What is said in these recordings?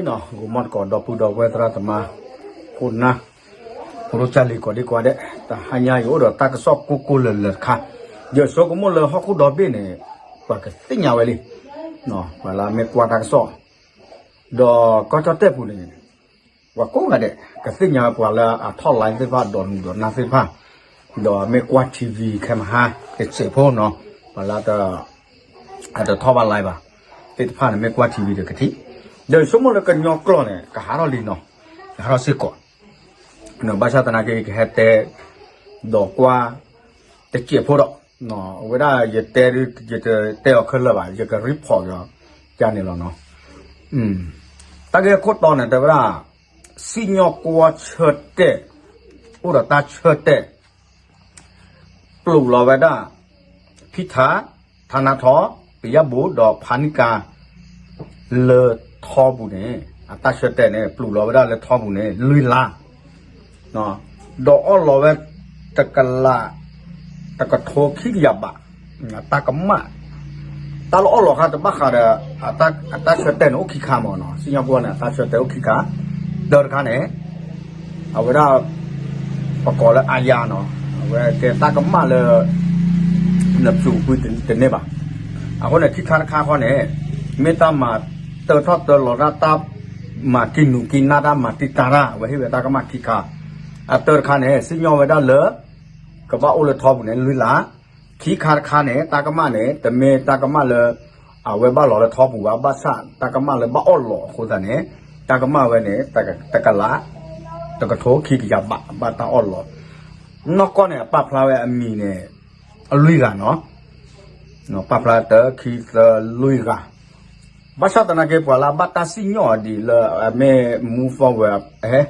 ဂီၤမီၢ်သကိး ဒီပုၢ်ဒီဝဲၢ်သရၣ်သမါ ခိၣ်နၢ် ဖိဒိၣ်ကၢ်လံၤ ကိးဒံကိးဂၤဒဲး, တဟါညါယအိၣ်ဒီးတၢ်ကစီၣ်ကိၢ်ကိၢ်လၢၤလၢၤတခါ, ယဆိကမိၣ်လၢဟီၣ်ခိၣ်ဒီဘ့ၣ်န့ၣ် ပှၤကသ့ၣ်ညါဝဲလံ, ပှၤလၢအမ့ၢ်ကွၢ်တၢ်ကစီၣ် ဒီးကီၢ်ကၠီၣ်တဲၣ်ပူၤန့ၣ် ပှၤကိးဂၤဒဲး ကသ့ၣ်ညါဝဲပှၤလၢအထီၣ် live သ့ၣ်တဖၣ် ဒီးနူၤဒီးနါသ့ၣ်တဖၣ်, ဒီးမ့ၢ်ကွၢ် ထံဝံၤ ခဲမဟါ တစဲးဖိနီၤ, ပှၤလၢ အတထီၣ်ဘၣ် live ဘၣ် သ့ၣ်တဖၣ်န့ၣ် မ့ၢ်ကွၢ် ထံဝံၤ ဒီးကထံၣ်, ဒီးယဆိကမိၣ်လၢကညီကျိာ်န့ၣ် ကဟးထီၣ်လံနီၤ, ကဟးထီၣ်စ့ၢ်ကီး, ဘၣ်ဆၣ်သနာ်က့ ကဟဲတဲ ဒီးကွၢ် တစဲးဖိဒီး, အဝဲဒၣ်ယတဲ ယတတဲအီၤခဲလၢာ်ဘၣ်, ယက report ကန့ၣ်လီၤနီၤ, တၢ်ဂ့ၢ်ခိၣ်တီန့ၣ် တဲဝဲဒၣ် စံၣ်ညီၣ်ကွီၢ်ဆၢတဲၣ် အိၣ်ဒီးတၢ်ဆၢတဲၣ် ပျိာ်လီၤဝဲဒၣ် ဖံထး, ထါနါထီ, ပယၣ်ဘိ ဒီးဖါနံၣ်ကါ လၢထီပူၤန့ၣ်, အတၢ်ဆၢတဲၣ်န့ၣ် ပျိာ်လီၤဝဲဒၣ်လၢထီပူၤန့ၣ် လွံၢ်လါ, ဒီးအီၣ်လီၤဝဲ တကလး တကထိခံကယၤဘး, တၢ်ကမၣ်, တၢ်လၢအီၣ်လီၤခါတဘၣ်ဃးဒီး အတၢ်ဆၢတဲၣ်န့ၣ်အိၣ်ခံခါမးနီၤ, စံၣ်ညီၣ်ကွီၢ်န့ၣ် အတၢ်ဆၢတဲၣ်အိၣ်ခံခါ, တၢတခါန့ၣ် အဝဲဒၣ် ပကိးလၢအါယါနီၤ, အဝဲကဲတၢ်ကမၣ်လၢ နပျိာ်ကွံာ်တန့ၢ်ဘၣ်, အဃိန့ၣ် ခံခါတခါဃီန့ၣ် မ့ၢ်တၢ်မၤတၢထီၣ်တၢလီၤတၢ် တၢ်မၤကံၢ်နူၤကံၢ်နၢ် တၢ်မၤတံာ်တာ်တၢ် အဝဲဟ့ၣ်ဝဲတၢ်ကမၣ်ခံခါ, အတၢတခါန့ၣ် စံၣ်ညီၣ်ဝဲဒၣ်လၢ ကဘၣ်အိၣ်လၢထီပူၤန့ၣ် လွံၢ်လါ, ခံခါတခါန့ၣ် တၢ်ကမၣ်န့ၣ် တမ့ၢ်တၢ်ကမၣ်လၢ အဝဲဘၣ်လီၤလၢထီပူၤဘၣ်, ဘၣ်ဆၣ်တၢ်ကမၣ်လၢဘၣ်အီၣ်လီၤအဃိသတးန့ၣ် တၢ်ကမၣ်ဝဲန့ၣ် တကလး တကထိခံကယၤဘး ဘၣ်တၢ်အီၣ်လီၤ, နီၢ်ကီၢ်န့ၣ် အပာ်ဖျါဝဲအမံၤန့ၣ် အလွံၢ်ဂၤနီၤ, ပာ်ဖျါတၢ ခံ သၢ လွံၢ်ဂၤ, ဘၣ်ဆၣ်သနာ်က့ ပှၤလၢအဘၣ်တၢ်စံၣ်ညီၣ်အီၤဒ်လၢအမ့ၢ် move forward ဟဲ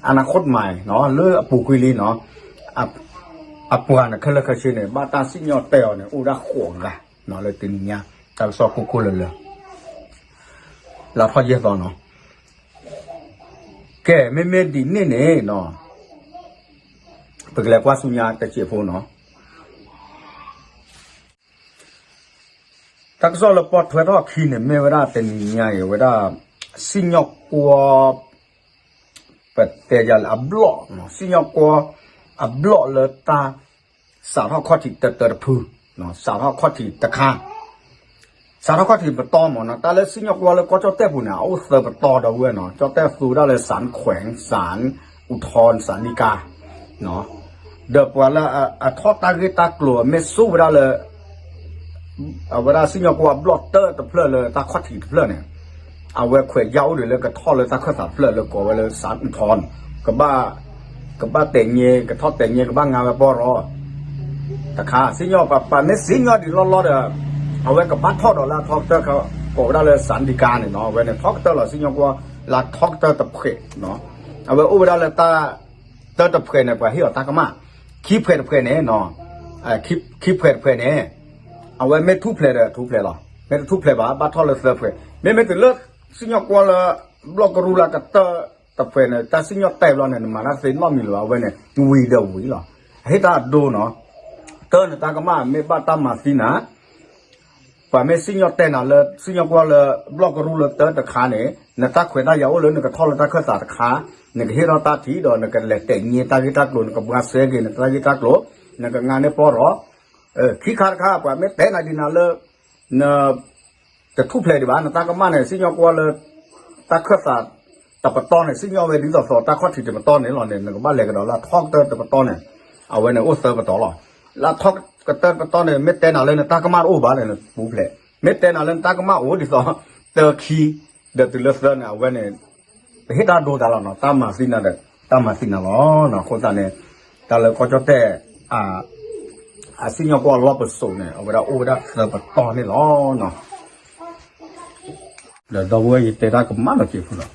အနၢ်ခိၣ်တမၤနီၤ လၢအပူၤကွံာ်လံနီၤ, အပှၤန့ၣ်ခဲလၢာ်ခဲဆ့န့ၣ် ဘၣ်တၢ်စံၣ်ညီၣ်တဲာ်အီၤန့ၣ် အိၣ်ဝဲဒၣ်ဃိးဂၤနီၤ လၢတနံၤညါ တၢ်ကစီၣ်ခိၣ်ခိၣ်လၢၤလၢၤ လၢထီၣ်ယဲၢ်သီနီၤ, ကဲ မ့မ့ၢ်ဒ်န့ၣ်န့ၣ်နီၤ ပကလဲၤကွၢ်ဆူညါတစဲးဖိနီၤ, တၢ်ကစီၣ်လၢပီၣ်ထွဲထီၣ်အခံန့ၣ် မ့ၢ်ဝဲဒၣ်တနံၤညါအံၤ အဝဲဒၣ် စံၣ်ညီၣ်ကွီၢ် ပတဲယၤလၢအဘျီၣ်, စံၣ်ညီၣ်ကွီၢ်အဘျီၣ်လၢတၢ် စးထီၣ်ခီၣ်ထံးတၢတၢတဖု, စးထီၣ်ခီၣ်ထံးတခါ, စးထီၣ်ခီၣ်ထံးပတီၢ်မ့ၢ်နီၤ, တၢ်လၢစံၣ်ညီၣ်ကွီၢ်လၢကီၢ်ကၠီၣ်တဲၣ်ပူၤန့ၣ် အအိၣ်သၢပတီၢ်ဒီးဝဲနီၤ, ကၠီၣ်တဲၣ်သူဝဲဒၣ်လၢ စးခွဲး, စးအူထီ, စးဒံကါ ဒီးပှၤလၢအထီၣ်တၢ်ဂ့ၢ်တၢ်ကျိၤ အမ့ၢ်စူၢ်ဝဲဒၣ်လၢ အဝဲဒၣ်စံၣ်ညီၣ်ကွီၢ်အဘျီၣ်တၢတဖျၢၣ်လၢတၢ်ခီၣ်ထံးတဖျၢၣ်န့ၣ်, အဝဲခွဲးယါအိၣ်ဒံးလၢကထီၣ်လၢတၢ်ခၢၣ်သးတဖျၢၣ်လၢကိးဝဲလၢ စးအူထီန့ၣ်, ကဘၣ် ကဘၣ်တဲာ်ညါ, ကထီၣ်တဲာ်ညါ, ကဘၣ်ငါဝဲပီၢ်ရီ တခါ, စံၣ်ညီၣ်ပှၤ ပှၤမ့ၢ်စံၣ်ညီၣ်ဒံးလီၢ်လီၢ်ဒီး အဝဲကဘၣ်ထီၣ်ဒီးလၢအထီကတၢၢ် ကိးဝဲဒၣ်လၢ စးဒံကါန့ၣ်နီၤ, အဝဲန့ၣ်ထီကတၢၢ်လီၤ စံၣ်ညီၣ်ကွီၢ်လၢအထီကတၢၢ်တဖှဲးနီၤ, အဝဲအိၣ်ဝဲဒၣ်လၢတၢ် တၢတဖှဲးန့ၣ် ပှၤဟ့ၣ်အီၤတၢ်ကမၣ်, ခံဖှဲးတဖှဲးန့ၣ်နီၤ, ခံဖှဲးတဖှဲးန့ၣ် အဝဲမ့ၢ်ထူၣ်ဖျဲးဒီးထူၣ်ဖျဲးလီၤ, မ့ၢ်တထူၣ်ဖျဲးဘၣ် ဘၣ်ထီၣ်လၢသၢဖှဲး, မ့မ့ၢ်တုၤလၢ စံၣ်ညီၣ်ကွီၢ်လၢ ဘျီၣ်ကရူၢ်လၢကတၢၢ်တဖှဲးန့ၣ် တၢ်စံၣ်ညီၣ်တဲာ်ဘျီန့ၣ် နမၤတၢ်သ့နီတမံၤလၢၤဘၣ်, အဝဲန့ၣ် ဝံၤဒီးဝံၤလီၤ, အဟ့ၣ်တၢ်အဒိနီၤ, တၢ်န့ၣ်တၢ်ကမၣ်မ့ၢ်ဘၣ်တၢ်မၤသံနၤ ပှၤမ့ၢ်စံၣ်ညီၣ်တဲာ်နၤလၢ စံၣ်ညီၣ်ကွီၢ်လၢ ဘျီၣ်ကရူၢ်လၢတၢတခါန့ၣ် နတၢ်ခွဲးတၢ်ယာ်အိၣ်လၢနကထီၣ်လၢတၢ်ခၢၣ်သးတခါ, နကဟ့ၣ်ထီၣ်တၢ်ထံၣ်ဒီးနကလဲၤတဲာ်ညါတၢ်ဂ့ၢ်တၢ်ကျိၤ နကဘှါစဲက့ၤနတၢ်ဂ့ၢ်တၢ်ကျိၤ, နကငါန့ၢ်ပီၢ်ရီ, ခံခါတခါ ပှၤမ့ၢ်တဲနၤဒ်နၤလၢ န တထူၣ်ဖျဲးဒံးဘၣ် နတၢ်ကမၣ်န့ၣ် စံၣ်ညီၣ်ကွီၢ်လၢ တၢ်ခၢၣ်သးတပတီၢ်န့ၣ် စံၣ်ညီၣ်ဝဲဒ်သိးသိးတၢ်ခီၣ်ထံးတပတီၢ်န့ၣ်လီၤန့ၣ် နကဘၣ်လဲၤကဒီးလၢအထီကတၢၢ်တပတီၢ်န့ၣ်, အဝဲန့ၣ်အိၣ်သၢပတီၢ်လီၤ, လၢအထီကတၢၢ်တပတီၢ်န့ၣ် မ့ၢ်တဲနၤလၢနတၢ်ကမၣ်တအိၣ်ဘၣ်န့ၣ် နပူၤဖျဲး, မ့ၢ်တဲနၤလၢနတၢ်ကမၣ်အိၣ်ဒ်သိး တၢခံ ဒီးတုၤလၢသၢန့ၣ် အဝဲန့ၣ် ပဟ့ၣ်တၢ်ဒိတၢ်လီၤနီၤ, တၢ်မၤသံနၤဒီး တၢ်မၤသံနၤလီၤနီၤ, အဃိသတးန့ၣ် တၢ်လၢကီၢ်ကၠီၣ်တဲၣ် အစံၣ်ညီၣ်ကွီၢ်လီၢ်ပစိာ်န့ၣ် အဝဲဒၣ်အိၣ်ဝဲဒၣ်သၢပတီၢ်န့ၣ်လီၤနီၤ. ဒီးဒီပုၢ်ဝဲၢ်ယတဲတၢ်ကမၣ်လီၤက့ၤဖိလီၤ,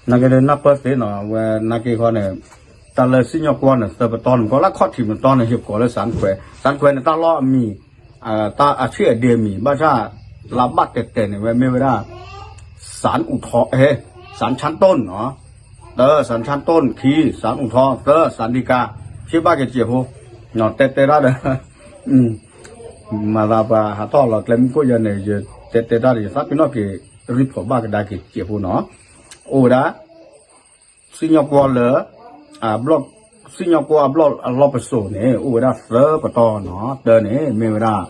နာ်က့ဒီးနၢ်ပၢၢ်သ့နီၤ, အဝဲနာ်က့ဃီန့ၣ် တၢ်လၢစံၣ်ညီၣ်ကွီၢ်န့ၣ် သၢပတီၢ်န့ၣ် ပှၤလၢခီၣ်ထံးမတီၢ်န့ၣ် ဟ့ၣ်ကိးလၢ စၣ်ခွဲး, စၣ်ခွဲးန့ၣ် တၢ်လီၢ်အမံၤ တၢ်အဆံၣ်အဒ့အမံၤ ဘၣ်ဆၣ် လၢဘၣ်တဲာ်တဲာ်န့ၣ် ဝဲမ့ၢ်ဝဲဒၣ် စၣ်အူထီ, စၣ်ဆၣ်တိၣ်နီၤ, တၢ စၣ်ဆၣ်တိၣ်, ခံ စၣ်အူထီ, သၢ စၣ်ဒံကါ, ဆ့ဘၣ်က့ၤစဲးဖိ, တဲတဲတၢ်ဒီး မၤသးပှၤဟးထီၣ်လီၤကျဲမုၢ်ခိၣ်ယဲန့ၣ် ယတဲတဲတၢ်ဒီး ယသးပ့ၤနီၣ်က့ၤ report ဘၣ်ကဒါက့ၤစဲးဖိနီၤ. အိၣ်ဝဲဒၣ် စံၣ်ညီၣ်ကွီၢ်လၢ အဘျီၣ် စံၣ်ညီၣ်ကွီၢ်အဘျီၣ်အလီၢ်ပစိာ်န့ၣ် အိၣ်ဝဲဒၣ်သၢပတီၢ်နီၤ. တၢန့ၣ် မ့ၢ်ဝဲဒၣ်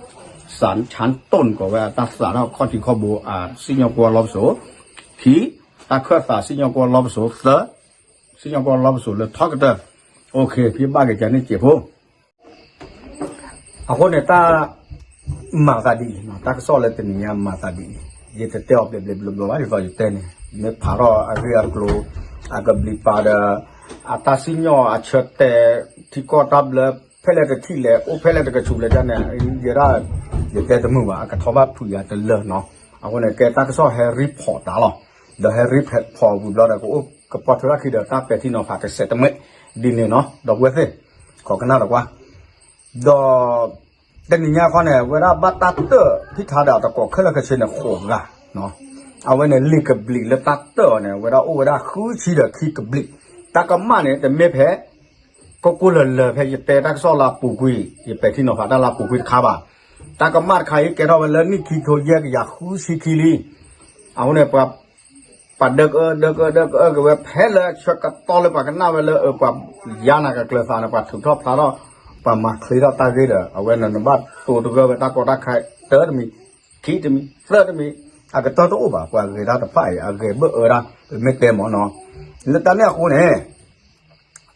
စၣ်ဆၣ်တိၣ် ကိးဝဲတၢ်သးထီၣ်ခီၣ်ထံးခီၣ်ဘိ စံၣ်ညီၣ်ကွီၢ်လီၢ်ပစိာ်, ခံ တၢ်ခၢၣ်သးစံၣ်ညီၣ်ကွီၢ်လီၢ်ပစိာ်, သၢ စံၣ်ညီၣ်ကွီၢ်လီၢ်ပစိာ်လၢထီကတၢၢ်. ဖဲဘၣ်က့ၤကန့ၣ်စဲးဖိ အဃိန့ၣ် တၢ်မၤသးဒ်အံၤ, တၢ်ကစီၣ်လၢတနံၤညါမၤသးဒ်အံၤ, ယတတဲအီၤဘျဲးဘျဲးဘျီဘျီဘၣ်, ဒ်သိးယတဲန့ၣ် မ့ၢ်ဖးထီၣ်အဂ့ၢ်အကျိၤ အကဘျံးပၤဒီး အတၢ်စံၣ်ညီၣ်အဆၢတဲာ် ထံကီၢ်တၢ်ဘျၢ ဖဲလဲၣ်တထံၣ်လဲၣ် အိၣ်ဖဲလဲၣ်တကဆူးလဲၣ်န့ၣ် ယဲဒၣ် ယတဲတမုာ်ဘၣ်, အကထီဘၣ်ဖုးယၤတလၢာ်နီၤ. အဃိန့ၣ် ကဲတၢ်ကစီၣ်ဟဲရံဖီးတၢ်လီၤ. ဒီးဟဲရံဖီးဝံၤဘျီဒီး ကအိၣ်ကပီၤထုးထီၣ်ခံဒီးတၢ်ပဲာ်ထံနီၤဖးတစဲးတမှဲးဒ်န့ၣ်နီၤ, ဒီပုၢ်ဝဲၢ်သ့ၣ် ခိးကနၣ်ဒီးကွၢ် ဒီး တနံၤညါခီန့ၣ် ဝဲဒၣ်ဘၣ်တၢ်တၢၢ်ဖံထါဒီးတကိးခဲလၢာ်ခဲဆ့န့ၣ် ဃိးဂၤ, အဝဲန့ၣ် လံာ်ကဘျံးလၢတၢ်တၢၢ်အီၤန့ၣ် ဝဲဒၣ်အိၣ်ဝဲဒၣ်ဃုဆံဒီးခံကဘျံး. တၢ်ကမၣ်န့ၣ် တမ့ၢ်ဖဲ ကိၢ်ကိၢ်လၢၤလၢၤ ဖဲယတဲတၢ်ကစီၣ်လၢအပူၤကွံာ် ယပဲာ်ထံနီၤဖးတၢ်လၢအပူၤကွံာ်တခါဘၣ်. တၢ်ကမၣ်တခါအံၤ ကဲထီၣ်ဝဲလၢနံၣ်ခံကထိယဲၢ်ကယၤဃုဆံခံလံ. အဃိန့ၣ် ပှၤ ပှၤဒၢကအၢ ဒၢကအၢ ဒၢကအၢက့ၤဝဲ ဖဲလၢဆၢကတီၢ်လၢပှၤကနၣ်ဝဲလၢ အၢ ပှၤယါနၤကကျၢၤသးန့ၣ် ပှၤထုးထီၣ်ဖျါထီၣ် ပှၤမၤချ့ထီၣ်တၢ်ဂ့ၢ်ဒီး အဝဲန့ၣ်နဘၣ်တိၢ်တဂၢၢ်ဝဲတၢ်ကီတၢ်ခဲ တၢတမံၤ ခံတမံၤ သၢတမံၤ အကတၢၢ်တအိၣ်ဘၣ်. ပှၤဂဲၤတၢ်တဖၣ်အံၤ အဂဲၤဘၢၣ်အၢတၢ် ပမ့ၢ်တဲမ့ၢ်နီၤ. လၢတၢ်န့ၣ်အဃိန့ၣ်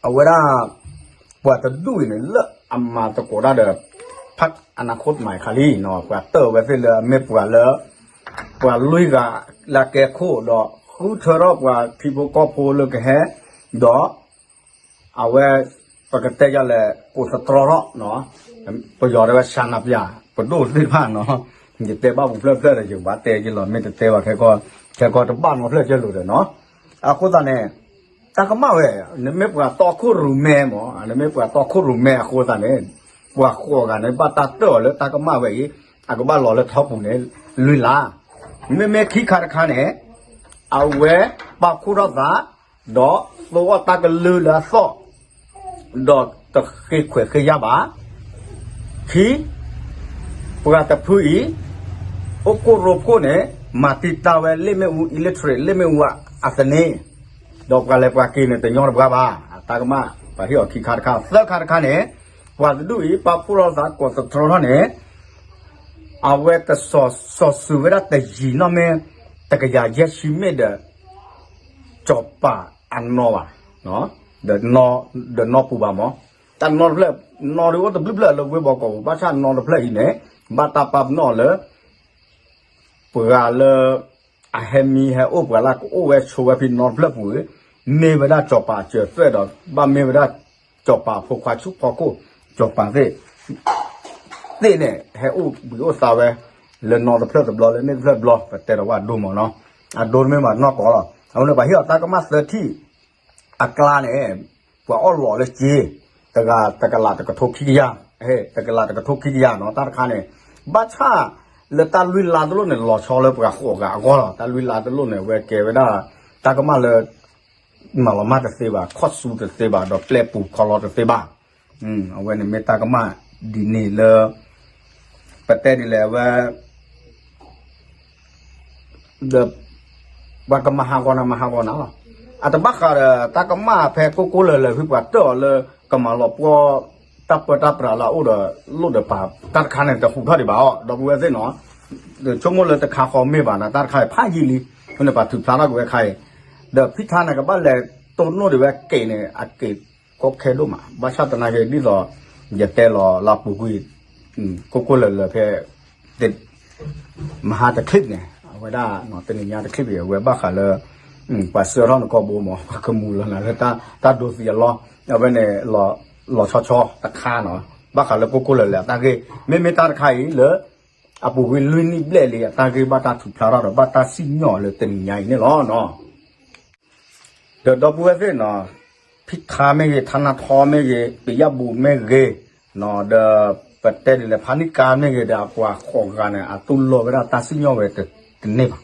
အဝဲဒၣ် ပှၤတဒူၣ်အံၤန့ၣ် လၢအမၤသကိးတၢ်ဒီး ဖးအနၢခိတမၤခါလံနီၤ, ပှၤတၢၢ်ဝဲသ့ၣ်လၢအမ့ၢ်ပှၤလၢ ပှၤလွံၢ်ဂၤလၢအကဲခိၣ်ဒီး ဃုထၢထီၣ်ပှၤထံဖိကီၢ်ဖိလၢကဟဲ ဒီး အဝဲ ပကတဲယၤလဲၣ် ကိးသတြီထီၣ်နီၤ, ပယီၤတဲဝဲ ဆန္ဒပြ ပဒိၣ်သ့ၣ်တဖၣ်နီၤ, ယတဲဘၣ်ပူၤဖျၢၣ်ဖျၢၣ်ဒီး ယကဘၣ်တဲယလီၤ မ့ၢ်တတဲဘၣ် ခဲကီတဘၣ်နီတဖျၢၣ်ကဲလိာ်ဒီးနီၤ. အဃိသတးန့ၣ် တၢ်ကမၣ်ဝဲ နမ့ၢ်ပှၤတီခိၣ်ရိၣ်မဲမး နမ့ၢ်ပှၤတီခိၣ်ရိၣ်မဲအဃိသတးန့ၣ် ပှၤဃိးဂၤန့ၣ် ဘၣ်တၢ်တၢၢ်အီၤလၢတၢ်ကမၣ်ဝဲအံၤ အကဘၣ်လီၤလၢထီပူၤန့ၣ် လွံၢ်လါ, မ့မ့ၢ်ခံခါတခါန့ၣ် အဝဲပာ်ဖှိၣ်ထီၣ်သး ဒီးသိအီၣ်တၢ်ကလုၢ်လၢအသီၣ် ဒီးတဃ့ခွဲးဃ့ယၢ်ဘၣ်. ခံ, ပှၤတဖုအံၤ အိၣ်ကိၢ်ရိဖှိၣ်န့ၣ် မၤတံာ်တာ်ဝဲလ့ၣ်မ့ၣ်အူ electric လ့ၣ်မ့ၣ်အူအသန့, ဒီးပှၤလဲၤပှၤက့ၤန့ၣ် တညီတပှၤဘၣ်. တၢ်ကမၣ် ပှၤဟ့ၣ်အီၤခံခါတခါ သၢခါတခါန့ၣ် ပှၤတဒူၣ်အံၤ ပာ်ဖှိၣ်ထီၣ်သးကိးသတြီထီၣ်န့ၣ် အဝဲတစီၤစုၤဝဲဒၣ်တယံၤနီၣ်မ့ၢ် တကယၤယဲၢ်ဆံမ့ၣ်ဒီး စီၤပၤအနီၢ်ဘၣ်, ဒီးနီၢ်ပူၤဘၣ်မး, တၢ်နီၢ်တဖျၢၣ် နီၢ်ဒုးအိၣ်တဘျုးဖျၢၣ်လၢဝ့ၢ်ဘီကီၢ်ပူၤ ဘၣ်ဆၣ်နီၢ်တဖျၢၣ်အံၤန့ၣ် ဘၣ်တၢ်ပာ်ပနီၣ်လၢ ပှၤလၢ အဟဲမံဟဲအိၣ်ပှၤလၢကအိၣ်ဝဲဆိးဝဲဖဲနီၢ်တဖျၢၣ်ပူၤ မ့ၢ်ဝဲဒၣ်စီၤပၤစၢၤသွဲၣ်ဒီး ဘၣ်မ့ၢ်ဝဲဒၣ်စီၤပၤဖိခွါဆူၣ်ဖီခိၣ် စီၤပၤသ့ၣ် သ့ၣ်န့ၣ် ဟဲအိၣ်ဘှံးအိၣ်သါဝဲ လၢနီၢ်တဖျၢၣ်တဘျီ လၢန့ၣ်တဖျၢၣ်တဘျီ ပတဲဒီးဝဲအဒိမးနီၤ, အဒိတမ့ၢ်ဘၣ်နီၢ်ကီၢ်လီၤ. အဃိန့ၣ် ပှၤဟ့ၣ်အီၤတၢ်ကမၣ်သၢထံၣ် အကျါန့ၣ် ပှၤအီၣ်လီးလၢက့ တဂၤတကလးတကထိခံကယၤ, တကလးတကထိခံကယၤနီၤ တၢ်တခါန့ၣ် ဘၣ်ဆၣ်လၢတၢ်လွံၢ်လါတလိၣ်န့ၣ် လီၤဆီလၢပှၤဃိးဂၤအဂီၢ်လီၤ. တၢ်လွံၢ်လါတလိၣ်န့ၣ် ဝဲကဲဝဲဒၣ် တၢ်ကမၣ်လၢ မၤလီၤမၢ်တသ့ဘၣ်, ခီၣ်ဆူတသ့ဘၣ်, ဒီးပျဲပူၤခီလီၤတသ့ဘၣ်. အဝဲန့ၣ်မ့ၢ်တၢ်ကမၣ်ဒ်န့ၣ်လၢ ပတဲဒ်လဲၣ် အဝဲ ဒီး ပှၤကမၤဟးဂီၤနၤ မၤဟးဂီၤနၤလီၤ. အတဘၣ်ဃးဒီးတၢ်ကမၣ်ဖဲကိၢ်ကိၢ်လၢၤလၢၤ ဖုပှၤတၢၢ်အီၤလၢ ကမၤလီၤပှီၢ်တၢ်ပၢတၢ်ပြးလၢအအိၣ်ဒီး လိၣ်ဒီးပာ်တၢ်တခါန့ၣ် တဟူးထီၣ်ဒံးဘၣ်အီၤ ဒီပုၢ်ဝဲၢ်သ့ၣ်နီၤ. ဆိကမိၣ်လၢတခါဃီမ့ၢ်ဘၣ်နၤ တၢ်တခါအံၤဖးယံာ်လံ. အဃိန့ၣ် ပှၤထုးဖျါထီၣ်က့ၤဝဲခါအံၤ ဒီးဖံထါန့ၣ် ကဘၣ်လဲၤတိၢ်နီၣ်ဒံးဝဲက့ၤန့ၣ် အက့ၤကီခဲဒိၣ်မး ဘၣ်ဆၣ်သနာ်က့ ဒ်သိး ယတဲလီၤလၢပူၤကွံာ် ကိၢ်ကိၢ်လၢၤလၢၤဖဲ မဟါတချံးန့ၣ် အဝဲဒၣ် တနံၤညါတချံးအံၤ အဝဲဘၣ်ဃးလၢ ပှၤစၢထီၣ်နကီၢ်ဘိမး ပှၤကမူၤလီၤနၤလၢတၢ်ဒိးသံအလီၢ် အဝဲန့ၣ် လီၤဆီဆီတခါနီၤ ဘၣ်ဃးလၢကိၢ်ကိၢ်လၢၤလၢၤအတၢ်ဂ့ၢ် မ့မ့ၢ်တၢ်တခါအံၤလၢ အပူၤကွံာ်လွံၢ်နံၣ်ဘျဲၣ်လံ အတၢ်ဂ့ၢ်ဘၣ်တၢ်ထုးဖျါထီၣ်ဒီး ဘၣ်တၢ်စံၣ်ညီၣ်လၢတနံၤညါအံၤန့ၣ်လီၤ. ဒီးဒီပုၢ်ဝဲၢ်သ့ၣ်နီၤ ဖံထါမ့ၢ်ဂ့ၤ ထါနါထီမ့ၢ်ဂ့ၤ ပယၣ်ဘူးမ့ၢ်ဂ့ၤ ဒီးပတဲဒ်လဲၣ် ဖါနံၣ်ကါမ့ၢ်ဂ့ၤဒီး အပှၤဃိးဂၤန့ၣ် အတူၢ်လိာ်ဝဲဒၣ်တၢ်စံၣ်ညီၣ်ဝဲတန့ၢ်ဘၣ်.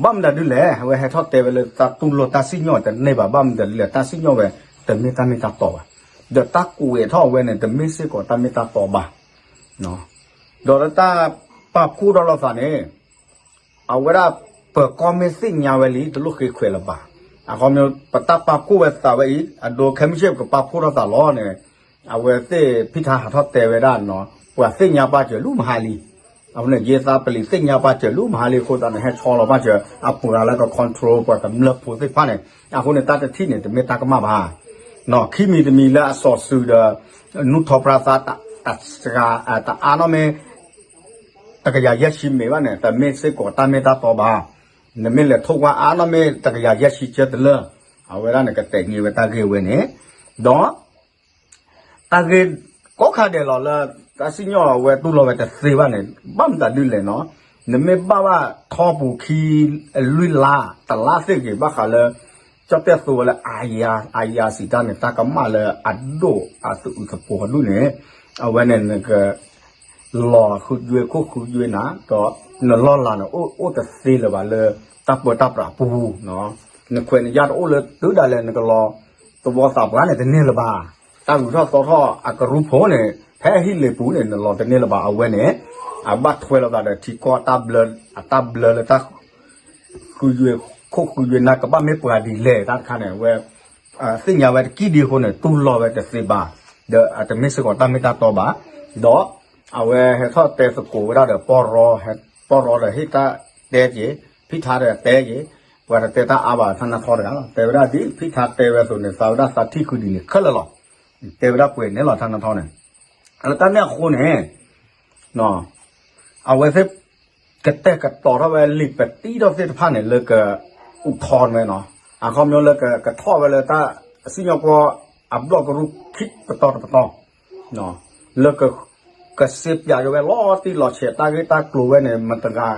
ဘၣ်မနုၤဒ်လဲၣ် အဝဲဟဲထီၣ်တဲဝဲလၢတၢ်တူၢ်လိာ်တၢ်စံၣ်ညီၣ်တန့ၢ်ဘၣ် ဘၣ်မနုၤဒ်လဲၣ် တၢ်စံၣ်ညီၣ်ဝဲ တမ့ၢ်တၢ်မ့ၢ်တၢ်တီဘၣ်. ဒီးတၢ်ကွဲးထီၣ်ဝဲန့ၣ် တမ့ၢ်စ့ၢ်ကီးတၢ်မ့ၢ်တၢ်တီဘၣ်. ဒီးလၢတၢ်ပာ်ဖှိၣ်ထီၣ်လိာ်သးန့ၣ် အဝဲဒၣ် ပၢၤကီၢ်မ့ၢ်သ့ၣ်ညါဝဲလံ တလိၣ်ဃ့ခွဲးလၢၤဘၣ်. အဃိ ပတၢ်ပာ်ဖှိၣ်ဝဲသးဝဲအံၤ အဒိခဲမုၢ်ဆ့ၣ် ပကပာ်ဖှိၣ်ထီၣ်သးလီၤန့ၣ် အဝဲသ့ၣ်ဖံထါဟးထီၣ်တဲဝဲဒၣ်နီၤ ပှၤသ့ၣ်ညါပာ်စၢၤလၢမဟါလံ. အဃိန့ၣ် ယသးပလံၤသ့ၣ်ညါပာ်စၢၤလၢမဟါလံအဃိသတးန့ၣ် ဟဲဆီလီၤပာ်စၢၤ အပှၤလၢက control ပှၤကမျၢၢ်ဖိသ့ၣ်တဖၣ်န့ၣ် အဃိန့ၣ် တၢ်တထံၣ်န့ၣ် တမ့ၢ်တၢ်ကမၣ်ဘၣ်. ခံမံၤတမံၤလၢအစီၤစုၤဒီး နူၢ်ထီပြါသါ တဂၤ တအါနီၣ်မ့ၢ် တကယၤယဲၢ်ဆံမ့ၢ်ဘၣ်န့ၣ် တမ့ၢ်စ့ၢ်ကီးတၢ်မ့ၢ်တၢ်တီဘၣ်. နမ့ၢ်လဲၤထိၣ်ကွၢ်အါနီၣ်မ့ၢ်တကယၤယဲၢ်ဆံကၢတလၢာ် အဝဲဒၣ်န့ၣ် ကတဲာ်ညါဝဲတၢ်ဂ့ၢ်ဝဲန့ၣ် ဒီး တၢ်ဂ့ၢ်ကိးခါဒဲးလီၤလၢ တၢ်စံၣ်ညီၣ်အဝဲတူၢ်လိာ်ဝဲတသ့ဘၣ်န့ၣ် ဘၣ်မတၤဒုလဲၣ်နီၤ. နမ့ၢ်ဘၣ်ဘၣ်ထီပူၤခံ လွံၢ်လါ တလါသ့ၣ်ဂ့ၤ ဘၣ်ဃးလၢ ကၠီၣ်တဲၣ်သိဝဲလၢ အယၤစံးတၢ်န့ၣ် တၢ်ကမၣ်လၢအဒိၣ်အသအုးသပှီၤဒူၣ်န့ၣ် အဝဲန့ၣ်နက လီၤဃုယွ့ခိၣ်ဃုယွ့နၤ ဒီးနလီၢ်လၤန့ၣ် အိၣ်တသ့လၢၤဘၣ်လၢ တၢ်ပၢတၢ်ပြးပူၤ, နခွဲးနယာ်တအိၣ်လၢတုၤဒၣ်လဲာ် နကလီၤသဝီသးပှၢ်န့ၣ်တန့ၢ်လၢၤဘၣ်. တၢ်ဂုၤထီၣ်သီထီၣ်အကရူၢ်ဖိန့ၣ် ဖဲဟံၣ်လ့ၤပူၤန့ၣ် နလီၤတန့ၢ်လၢၤဘၣ်. အဝဲန့ၣ် အဘၣ်ထွဲလိာ်သးဒီးထံကီၢ် အတၢ်ဘျၢလၢတၢ် ဃုယွ့ခိၣ်ဃုယွ့နၤ ကဘၣ်မ့ၢ်ပှၤဒ်လဲၣ်တၢ်တခါန့ၣ် အဝဲ သ့ၣ်ညါဝဲတကံၢ်ဒံးအဃိန့ၣ် တူၢ်လိာ်ဝဲတသ့ဘၣ်, ဒီးအတမ့ၢ်စ့ၢ်ကီးတၢ်မ့ၢ်တၢ်တီဘၣ်, ဒီးအဝဲဟဲထီၣ်တဲသကိးဝဲဒၣ်ဒီးပီၢ်ရီ, ပီၢ်ရီဒီးဟ့ၣ်တၢ်တဲက့ၤ, ဖံထါဒီးတဲက့ၤ, ပှၤတတဲတၢ်အါဘၣ်ထါနါထီတဂၤလီၤ. တဲဝဲဒၣ်ဒ်ဖံထါတဲဝဲအသိးန့ၣ် သးဝဲဒၣ်သးထံၣ်ဃုာ်ဒ်န့ၣ်ခဲလၢာ်လီၤ. တဲဝဲဒၣ်ပှဲၤန့ၣ်လီၤထါနါထီန့ၣ်, လၢတၢ်န့ၣ်အဃိန့ၣ် အဝဲသ့ၣ် ကတဲာ်ကတီၤထီၣ်ဝဲလံာ်ပတံထီၣ်သ့ၣ်တဖၣ်န့ၣ် လၢကအိၣ်ထီၣ်ဝဲနီၤ, အခီပညီလၢကထီၣ်ဝဲလၢတၢ်စံၣ်ညီၣ်ကွီၢ်အဘျီၣ်ကရူၢ်ခံပတီၢ်တပတီၢ်, လၢကစ့ပၠးက့ၤဝဲလီၤတံၢ်လီၤဆဲး တၢ်ဂ့ၢ်တၢ်ကျိၤဝဲန့ၣ် မတဂၤ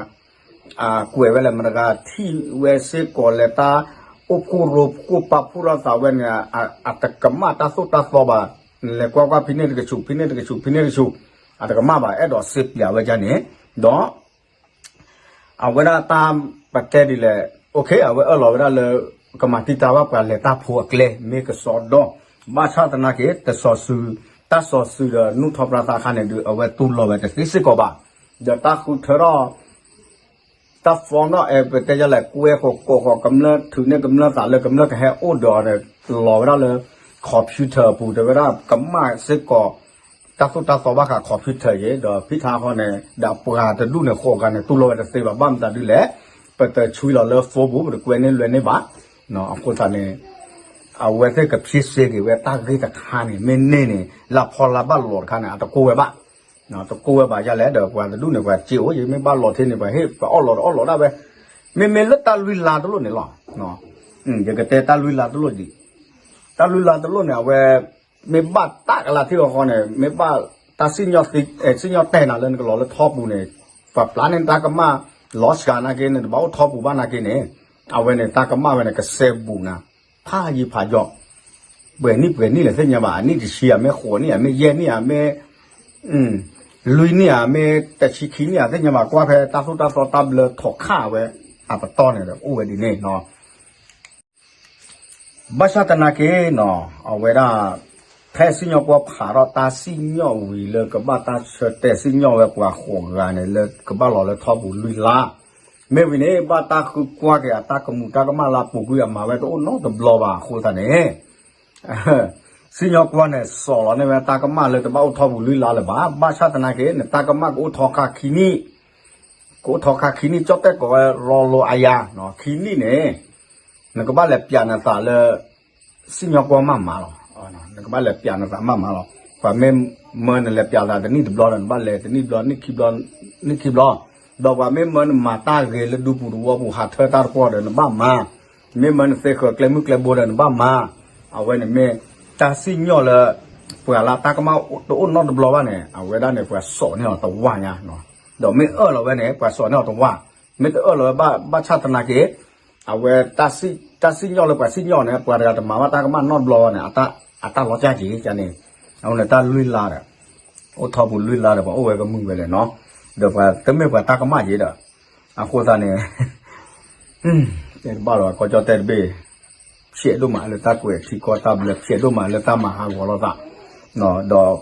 ကွဲးဝဲလဲၣ် မတဂၤထံၣ်ဝဲစ့ၢ်ကီးလဲၣ် တၢ်အိၣ်ဖှိၣ်ရိဖှိၣ်ပာ်ဖှိၣ်ထီၣ်သးဝဲန့ၣ် အတကမၣ်တၢ်သိၣ်တၢ်သီဘၣ်, နလဲၤကွၢ်ကွၢ်ဖဲန့ၣ်တကဆူး ဖဲန့ၣ်တကဆူး ဖဲန့ၣ်တကဆူး အတကမၣ်ဘၣ် အဲၣ်ဒိးစ့ပၠးဝဲဒ်န့ၣ်, ဒီး အဝဲဒၣ်တၢ်ပတဲဒ်လဲၣ်, အဝဲအၢၣ်လီၤဝဲဒၣ်လၢ ကမၤတံာ်တာ်ဘၣ်ပှၤလဲၤတၢ်ဖိအကျဲ မ့ၢ်ကစီဒီ, ဘၣ်ဆၣ်သနာ်က့ တစီၤစုၤ, တၢ်စီၤစုၤဒီးနူၢ်ထီပြါသါခါန့ၣ်ဒီး အဝဲတူၢ်လိာ်ဝဲတသ့စ့ၢ်ကီးဘၣ်, ဒီးတၢ်ဃုထၢထီၣ် တၢ် form ဒီး ပတဲယလဲၣ် ကွဲဃီၤကိးဃီၤကမျၢၢ် ထုးန့ၢ်ကမျၢၢ်သးလၢကမျၢၢ်ကဟဲအိၣ်ဒီးအီၤန့ၣ် လီၤဝဲဒၣ်လၢ computer အပူၤ တဲဝဲဒၣ်ကမၣ်စ့ၢ်ကီး တၢ်သိၣ်တၢ်သီဘၣ်ဃး computer ယ့ၤ ဒီးဖံထါဃီန့ၣ် ဒီးပှၤတဒူၣ်န့ၣ် ဃိးဂၤန့ၣ် တူၢ်လိာ်ဝဲတသ့ဘၣ် ဘၣ်မတၤဒ်လဲၣ်, ပတဆွံလီၤလၢ phone ပူၤ ပတကွဲန့ၢ်လွဲန့ၢ်ဘၣ်, အဃိသတးန့ၣ် အဝဲသ့ၣ်ကဖြေရှင်းက့ၤဝဲတၢ်ဂ့ၢ်တခါန့ၣ် မ့ၢ်န့ၢ်န့ၣ် လၢဖီလာ်ဘၣ်လီၤတခါန့ၣ် အတကိၢ်ဝဲဘၣ် တကိၢ်ဝဲဘၣ်ယလဲၣ်ဒီး ပှၤတဒူၣ်န့ၣ် ပှၤစ့အိၣ်ယ့ၤ မ့ၢ်ဘၣ်လီၤထဲန့ၣ် ပှၤဟ့ၣ်ပှၤအီၣ်လီၤတအီၣ်လီၤဒၣ်ဝဲ, မ့မ့ၢ်လၢတၢ်လွံၢ်လါတလိၣ်န့ၣ်လီၤ, ယကတဲတၢ်လွံၢ်လါတလိၣ်ဒံး, တၢ်လွံၢ်လါတလိၣ်န့ၣ် အဝဲ မ့ၢ်ဘၣ်တၢ်ကလၤထံၣ်အီၤဃီန့ၣ် မ့ၢ်ဘၣ်တၢ်စံၣ်ညီၣ် စံၣ်ညီၣ်တဲာ်နၤလၢနကလီၤလၢထီပူၤန့ၣ် ပှၤပျၢ်န့ၢ်တၢ်ကမၣ် လီၤစှၤနာ်က့န့ၣ် တဘၣ်အိၣ်ထီပူၤဘၣ်နာ်က့န့ၣ် အဝဲန့ၣ် တၢ်ကမၣ်ဝဲန့ၣ် ကစဲဘူးနၤ ဖးယံၤဖးယီၤ ပှဲၤနံၣ်ပှဲၤနံၣ်လဲၣ်သ့ၣ်ညါဘၣ်, အနံၣ်တဆံဧါ မ့ၢ်ဃိးနံၣ်ဧါ မ့ၢ်ယဲၢ်နံၣ်ဧါ မ့ၢ် လွံၢ်နံၣ်ဧါ မ့ၢ်တဆံခံနံၣ်ဧါ သ့ၣ်ညါဘၣ် ကွၢ်ဖဲတၢ်သိၣ်တၢ်သီတၢ်ဘျၢထီၣ်ခးဝဲ အပတီၢ်န့ၣ်ဒီး အိၣ်ဝဲဒ်န့ၣ်နီၤ. ဘၣ်ဆၣ်သနာ်က့နီၤ အဝဲဒၣ် ဖဲစံၣ်ညီၣ်ကွီၢ်ဖးထီၣ် တၢ်စံၣ်ညီၣ်ဝံၤလၢကဘၣ်တၢ်ဆၢတဲာ် စံၣ်ညီၣ်ဝဲပှၤဃိးဂၤန့ၣ် လၢကဘၣ်လီၤလၢထီပူၤလွံၢ်လါ, မ့ၢ်ဝံၤန့ၣ် ဘၣ်တၢ်ဃုကွၢ်က့ၤအတၢ်ကမူးတၢ်ကမၣ်လၢအပူၤကွံာ် အမၤဝဲတအိၣ်နီတဘျီဘၣ်အဃိသတးန့ၣ် စံၣ်ညီၣ်ကွီၢ်န့ၣ် စိာ်လီၤန့ၢ်ဝဲတၢ်ကမၣ်လၢတဘၣ်အိၣ်ထီပူၤလွံၢ်လါလၢၤဘၣ်. ဘၣ်ဆၣ်သနာ်က့ နတၢ်ကမၣ်ကအိၣ်ထီခါခံနံၣ်, ကအိၣ်ထီခါခံနံၣ် ကၠီၣ်တဲၣ်ကိးဝဲရီလိၤအါယၤ ခံနံၣ်န့ၣ် နကဘၣ်လဲၤပျးနသးလၢ စံၣ်ညီၣ်ကွီၢ်မးမးလီၤ. နကဘၣ်လဲၤပျးနသးမးမးလီၤ. ပှၤမ့ၢ်မၢနလဲၤပျးသးတနံၣ်တဘျီဒီး နဘၣ်လဲၤတနံၣ်တဘျီ နံၣ်ခံဘျီ, နံၣ်ခံဘျီ, ဒီးပှၤမ့ၢ်မၢနမၤတၢ်ဂ့ၤလၢဒူပူၤသဝီပူၤ ဟးထၢတၢ်တပှီၢ်ဒီး နဘၣ်မၤ, မ့ၢ်မၢနသ့ဃၢၤကျဲမုၢ်ကျဲဘိဒီး နဘၣ်မၤ, အဝဲန့ၣ်မ့ၢ်တၢ်စံၣ်ညီၣ်လၢ ပှၤလၢတၢ်ကမၣ်တအိၣ်နီတဘျီဘၣ်န့ၣ် အဝဲဒၣ်န့ၣ် ပှၤစိာ်န့ၢ်အီၤတဝၢ်ညါ, ဒီးမ့ၢ်အၢၣ်လီၤဝဲန့ၣ် ပှၤစိာ်န့ၢ်အီၤတဝၢ်, မ့ၢ်တအၢၣ်လီၤဝဲဘၣ် ဘၣ်ဆၣ်သနာ်က့ အဝဲ တၢ်စံၣ်ညီၣ်လၢပှၤစံၣ်ညီၣ်န့ၣ် ပှၤတဂၤတမၤဘၣ်တၢ်ကမၣ်နီတဘျီဘၣ်န့ၣ် အတၢ်လီၤကၢ်က့ၤန့ၣ်, အဝဲန့ၣ်တၢ်လွံၢ်လါဒီး အိၣ်ထီပူၤလွံၢ်လါဒီး ပှၤအိၣ်ဝဲကမုာ်ဝဲလဲၣ်နီၤ, ဒီးပှၤတမ့ၢ်ပှၤတၢ်ကမၣ်က့ၤဒီး အဃိသတးန့ၣ် တဲတဘၣ်လီၤ ကီၢ်ကၠီၣ်တဲၣ်တဘ့ၣ် ဖျဲးဒိၣ်မးလၢတၢ်ကွဲးထံကီၢ်တၢ်ဘျၢ ဖျဲးဒိၣ်မးလၢတၢ်မၤဟးဂီၤလိာ်သး,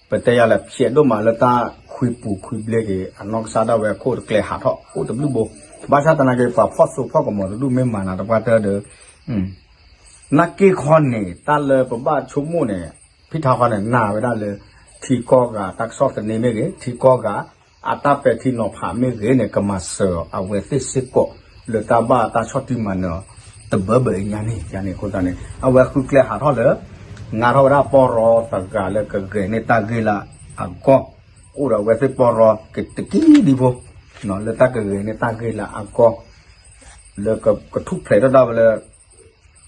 ဒီး ပတဲယၤလဲၣ် ဖျဲးဒိၣ်မးလၢတၢ်ခွံပူၤခွံဘျ့က့ၤ အနီၢ်ကစၢ်ဒၣ်ဝဲခိၣ်တကျဲဟးထီၣ်အိၣ်တဘျုးဘိ, ဘၣ်ဆၣ်သနာ်က့ ပှၤဖီၣ်စိဖီၣ်ကမီၤတဒူၣ်မ့ၢ်မၤနၤတပှၢ်တၢၢ်ဒီး နာ်က့ခီန့ၣ် တၢ်လၢပဘၣ်ဆိကမိၣ်န့ၣ် ဖံထါခီန့ၣ် နာ်ဝဲဒၣ်လၢ ထံကီၢ်ဂၤတၢ်ကစီၣ်သန့မ့ၢ်ဂ့ၤ ထံကီၢ်ဂၤ အတၢ်ပဲာ်ထံနီၤဖးမ့ၢ်ဂ့ၤန့ၣ် ကမၤစၢၤအဝဲသ့ၣ်စ့ၢ်ကီး လၢတၢ်ဘၣ်တၢ်ဆီၣ်တံၢ်မၤနၢၤအီၤ တဘၢဘၢအံၤညါန့ၣ် ယၤန့ၣ်အဃိသတးန့ၣ် အဝဲဃုကျဲဟးထီၣ်လၢ ငါထီၣ်ဝဲဒၣ်ပီၢ်ရီတဂၤလၢကဂဲၤန့ၢ်တၢ်ဂ့ၢ်လၢအဂီၢ်, အိၣ်ဒီးအဝဲသ့ၣ်ပီၢ်ရီကတကံဒံဖိ လၢတၢ်ကဂဲၤန့ၢ်တၢ်ဂ့ၢ်လၢအဂီၢ် လၢကထူၣ်ဖျဲးထီၣ်ဒၣ်ဝဲလၢ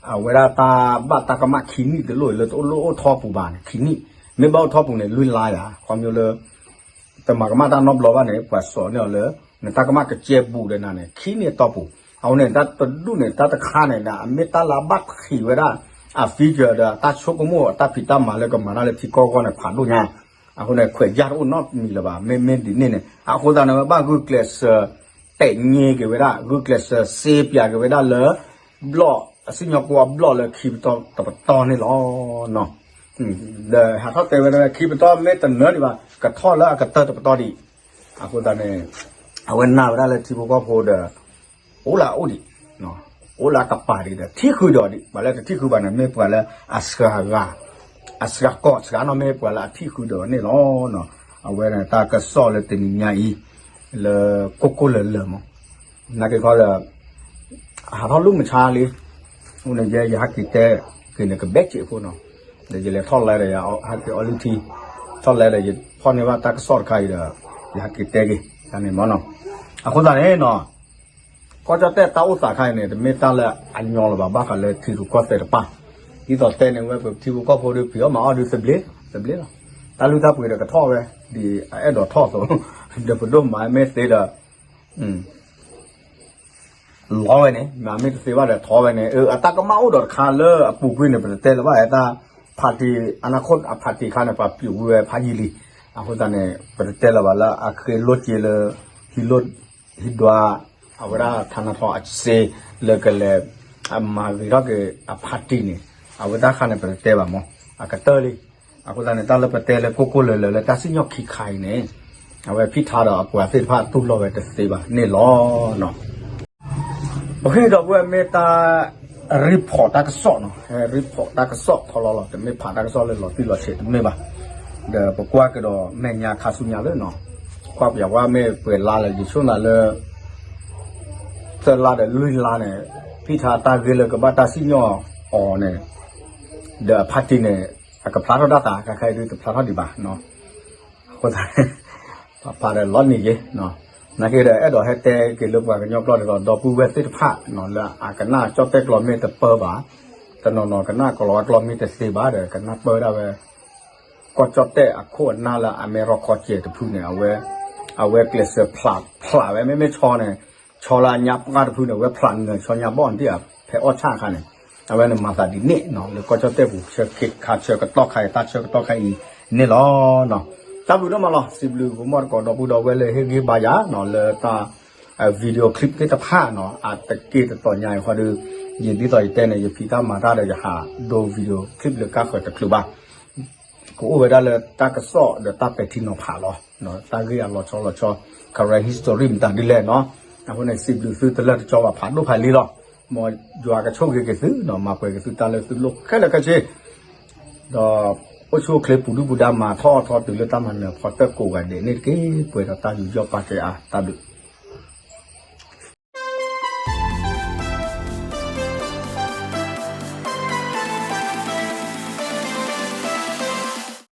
အဝဲဒၣ်တၢ်ဘၣ်တၢ်ကမၣ်ခံနံၣ်တလိၣ်လၢတအိၣ်လၢအိၣ်ထီၣ်ပူၤဘၣ်န့ၣ် ခံနံၣ်, မ့ၢ်ဘၣ်အိၣ်ထီၣ်ပူၤန့ၣ် လွံၢ်လါယၤ ခီဖျိလၢ တမၤကမၣ်တၢ်နီတဘျီဘၣ်န့ၣ် ပှၤစိာ်န့ၢ်အီၤလၢ နတၢ်ကမၣ်ကစဲဘူးဒီးနၤန့ၣ် ခံနံၣ်အတီၢ်ပူၤ, အဃိန့ၣ် တၢ်တဒူၣ်န့ၣ် တၢ်တခါန့ၣ် အမ့ၢ်တၢ်လၢအဘၣ်ထံးဝဲဒၣ် အ figure ဒီးတၢ်ဆိကမိၣ်အတၢ်ဖံးတၢ်မၤလၢကမၤတၢ်လၢထံကီၢ်အဂီၢ်န့ၣ် ဖးဒိၣ်ညါ အဃိန့ၣ် ခွဲးယာ်တအိၣ်နီတမံၤလၢၤဘၣ် မ့မ့ၢ်ဒ်န့ၣ်န့ၣ် အဃိသတးန့ၣ် ဝဲဘၣ်ဂုာ်ကျဲးစၢး ပဲာ်ညါက့ၤဝဲဒၣ် ဂုာ်ကျဲးစၢးစ့ပၠးက့ၤဝဲဒၣ်လၢ ဘျီၣ် အစံၣ်ညီၣ်ကွီၢ်အဘျီၣ်လၢခံပတီၢ်တပတီၢ်န့ၣ်လီၤ. ဒီးဟးထီၣ်တဲဝဲဒၣ်ခံပတီၢ်မ့ၢ်တနၢၤဒံးဘၣ် ကထီၣ်လၢအကတၢၢ်တပတီၢ်ဒံး, အဃိသတးန့ၣ် အဝဲနာ်ဝဲဒၣ်လၢထံဖိကီၢ်ဖိဒီး အိၣ်လၢအအိၣ်ဒံး အိၣ်လၢအကပၤဒံးဒီး ထံၣ်ဃုာ်ဒီးဒံး ပှၤလၢတထံၣ်ဃုာ်ဘၣ်န့ၣ် မ့ၢ်ပှၤလၢအစှၤဂၤ အစှၤကီၢ်စှၤနီၢ်မ့ၢ်ပှၤလၢအထံၣ်ဃုာ်ဒီးန့ၣ်လီၤ. အဝဲန့ၣ်တၢ်ကစီၣ်လၢတနံၤညါအံၤ လၢကိၢ်ကိၢ်လၢၤလၢၤမး နာ်က့ခီဒီး ဟးထီၣ်လၢမုၢ်ဆါလံ, အဃိန့ၣ်ယဲယဟဲက့ၤတဲက့ၤန့ၣ်ကဘဲစ့းအဃိနီၤ, ဒီးယလဲၤထီၣ်လဲဒီးယဟဲက့ၤအီလုၢ်ထံ, ထီၣ်လဲဒီးယဖီၣ်န့ၢ်ဘၣ်တၢ်ကစီၣ်တခါအံၤဒီး ယဟဲက့ၤတဲက့ၤ ယၤန့ၣ်မးနီၤ, အဃိသတးန့ၣ်နီၤ ကီၢ်ကၠီၣ်တဲၣ်တၢ်အိၣ်သးခါအံၤန့ၣ် တမ့ၢ်တၢ်လၢအညီလၢၤဘၣ် ဘၣ်ဃးလၢထံရူၢ်ကီၢ်သဲးတပၢ်, ဒ်သိးတဲန့ၣ်ဝဲပထံဖိကီၢ်ဖိဒီးဖံးအီၣ်မၤအီၣ်ဒုးသဘျ့, သဘျ့လီၤ, တၢ်လုၢ်တၢ်ပှ့ၤဒီးကထီၣ်ဝဲ, ဒ်အအဲၣ်ဒိးထီၣ်အသိး, ဒီးပဒိၣ်မၤမ့ၢ်သ့ဒီး လီၤဝဲန့ၣ် မ့မ့ၢ်တသ့ဘၣ်ဒီးထီၣ်ဝဲန့ၣ် အတၢ်ကမၣ်အိၣ်ဒီးတခါလၢအပူၤကွံာ်န့ၣ် ပတတဲလၢၤဘၣ် တၢ် party အနၢ်ခိၣ်အ party ခါန့ၣ် ပှၤပျူးကွံာ်ဝဲဖးယံာ်လံ, အဃိသတးန့ၣ် ပတတဲလၢၤဘၣ်လၢအဃ့လိၢ်က့လၢ ဟံးလိၢ် ဟံးဒွး အဝဲဒၣ်ထါနါထီၣ်အစ့ လၢကလဲၤ အမၤဂ့ၤထီၣ်က့ၤအ party န့ၣ် အဝဲတၢ်ခါန့ၣ် ပတတဲဘၣ်မး အကတၢၢ်လံ, အဃိသတးန့ၣ် တၢ်လၢပတဲလၢကိၢ်ကိၢ်လၢၤလၢၤလၢတၢ်စံၣ်ညီၣ်ခံခါအံၤန့ၣ် အဝဲဖံးထါဒီးအပှၤသ့ၣ်တဖၣ်တူၢ်လိာ်ဝဲတသ့ဘၣ်န့ၣ်လီၤ. ပဃ့ဒီပုၢ်ဝဲၢ်မ့ၢ်တၢ် report တၢ်ကစီၣ်နီၤ, ဟဲ report တၢ်ကစီၣ်ခီလီၤလီၤ, တမ့ၢ်ဖးတၢ်ကစီၣ်လၢလီၤတံၢ်လီၤဆဲးတမ့ၢ်ဘၣ်, ဒီးပကွၢ်ကဒီးမဲာ်ညါခါဆူညါလၢနီၤ, ကွၢ်ပယီၤဝဲမ့ၢ်ပှဲၤလါလၢယဆိကမိၣ်လၢ သၢလါဒီးလွံၢ်လါန့ၣ် ဖံးထါတၢ်ဂ့ၢ်လၢကဘၣ်တၢ်စံၣ်ညီၣ်အီၤန့ၣ် ဒီးအ party န့ၣ် အကဖျါထီၣ်တၢ်သး ခါခါအံၤဒုးတဖျါထီၣ်ဒံးဘၣ်, အဃိသတး ပဖးဒီးလီၤနံၤယ့ နာ်က့ဒီးအဲၣ်ဒိးဟဲတဲက့ၤလၢပှၤကညီကျိာ်ဒ်သိး ဒီပုၢ်ဝဲၢ်သ့ၣ်တဖၣ် လၢအကနၣ်ကၠီၣ်တဲၣ်ကျိာ်မ့ၢ်တပၢဘၣ်, တနီၤနီၤကနၣ်ကလီၤဝါကျိာ်မ့ၢ်တသ့ဘၣ်ဒီး ကနၢ်ပၢၢ်ဒၣ်ဝဲ ကီၢ်ကၠီၣ်တဲၣ်အခိၣ်အနၢ်လၢအမ့ၢ်ရီခီကဲးတဖုန့ၣ် အဝဲ အဝဲကျဲးစၢးဖျးဖျးဝဲ မ့မ့ၢ်ဆီန့ၣ် ဆီလၢအညါပှၢ်တဖုန့ၣ် အဝဲဖျးနၢၤဆီညါဘီၣ်န့ၣ်ဒ် ဖဲအီၣ်ဆၣ်အခါန့ၣ် အဝဲန့ၣ်မၤသးဒ်န့ၣ်နီၤ လၢကီၢ်ကၠီၣ်တဲၣ်ပူၤ ဆၢခါဆၢကတီၢ်ခါအံၤ တၢ်ဆၢကတီၢ်ခါအံၤန့ၣ်လီၤ. တၢ်ဘျုးဒိၣ်မးလီၤ စံးဘျုးကမီၣ်သကိးဒီပုၢ်ဒီဝဲၢ်လၢဟ့ၣ်ဂံၢ်ဘါယၤနီၤ လၢတၢ် video clip သ့ၣ်တဖၣ်နီၤ အတက့ၢ်တတီၤညါအံၤဃီဒီး ယဒ်သိးယတဲန့ၣ် ယဖံးတၢ်မၤတၢ်ဒီးယဟးဒိ video clip လၢကါဃၢၤတချုးဘၣ် ကအိၣ်ဝဲဒၣ်လၢတၢ်ကစီၣ်ဒီးတၢ်ပဲာ်ထံနီၤဖးလီၤ. တၢ်ဂ့ၢ်အလီၤဆီလီၤဆီ Karen history မတၤဒ်လဲၣ်နီၤ အဃိန့ၣ် စံးဘျုးသုတလၢတကၠီဘၣ်ဖးဒိၣ်ဖးလံလီၤ. မ်ယွၤကဆိၣ်ဂ့ၤက့ၤသုနီၤ မၤပှဲၤက့ၤသုတၢ်လၢသုလိၣ်ခဲလၢာ်ခဲဆ့ ဒီးအိၣ်ဆူၣ်အိၣ်ချ့ပူၤဒုၣ်ပူၤဒါမၤထီၣ်ထီတုၤလၢတၢ်မၤနၢၤဖီတၢၣ်ကိးဂၤဒဲးန့ၣ်တက့ၢ် ပှဲၤဒီးတၢ်ယူးယီၣ်ပာ်ကဲအါ တၢ်ဘျုး